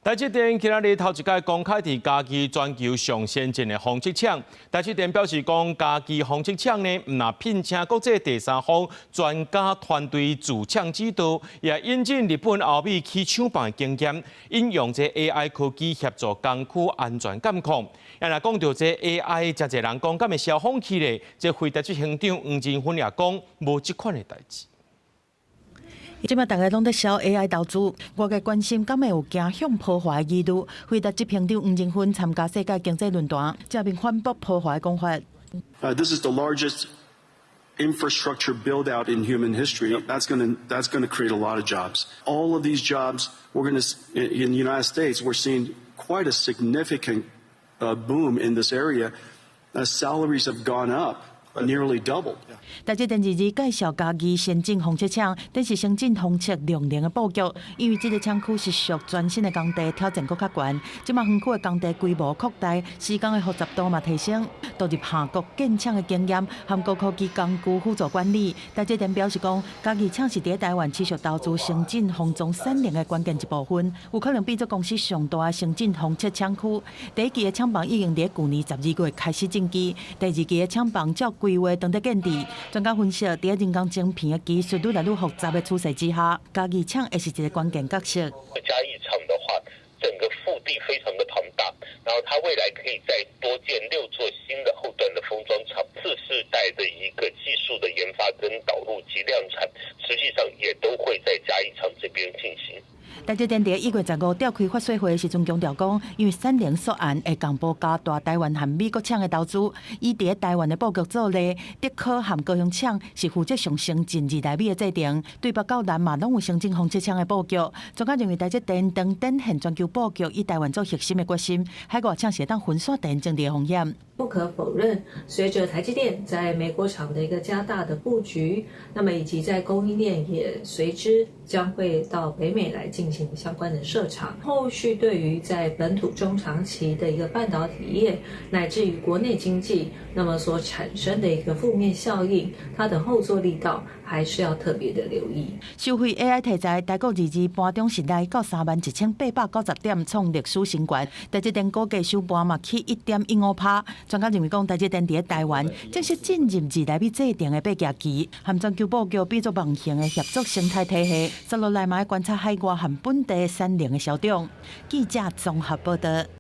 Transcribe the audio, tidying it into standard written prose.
台積電今仔日頭一擺公開佇嘉義全球上先進的封測廠。台積電表示講，嘉義封測廠呢，毋但聘請國際第三方專家團隊駐廠指導，也引進日本歐美起廠房的經驗，應用這 AI 科技協助工區安全監控。啊，若講到這 AI，誠濟人講敢會燒風氣咧？這輝達執行長黃仁勳也講，無這款的代誌。這擺大家攏咧燒 AI 投資，外界關心敢會有驚向波華的疑慮。輝達執行長黃仁勳參加世界經濟論壇，正面反駁波華的講法。 This is the largest infrastructure build out in human history. That's gonna create a lot of jobs. All of these jobs, we're gonna in the United States, we're seeing quite a significant boom in this area. Salaries have gone up nearly double. 台積電二二介紹嘉義先進封測廠，這是先進封測量能的布局。因為這个廠區是屬全新的工地，挑戰閣較懸。這馬園區的工地規模擴大，施工的複雜度嘛提升。導入韓國建廠的經驗，和高科技工具輔助管理。台積電表示講，嘉義廠是佇台灣持續投資先進封裝產能的關鍵一部分，有可能變做公司上大的先進封測廠區。第一期的廠房已經佇舊年12月開始進機，第二期的廠房照規劃當咧建置。專家分析，佇人工晶片的技術愈來愈複雜的趨勢之下，嘉義廠會是一个關鍵角色。嘉義廠的話，整個腹地非常的龐大，然後它未來可以再多建六座新的後端的封裝廠，次世代的一個技術的研發跟導入及量產，實際上也都會在嘉義廠這邊進行。台積電佇1月15召開法說會的時陣強調講，因為產能溯源會同步加大台灣和美國廠的投資，以佇台灣的布局做例，竹科和高雄廠是負責上先進2納米的製程，對北到南嘛攏有先進封測廠的布局。專家認為台積電當展現全球布局以台灣做核心的決心，海外廠是會當分散地緣政治的風險。不可否認，隨着台積電在美國廠的一個加大的布局，那麼以及在供應鏈也隨之將會到北美來進行相關的設廠，後續對於在本土中長期的一個半導體業，乃至於國內經濟，那麼所產生的一個負面效應，它的後座力道還是要特別的留意。受惠 AI 題材，台股二二盤中是來到31,890點，創歷史新高。台積電股價收盤嘛起1.15%。專家認為講，台積電佇台灣正式進入2納米製程的爬行期，和全球布局變做網型的協作生態體系。接落來嘛愛觀察海外和本地產能的消長。記者綜合報道。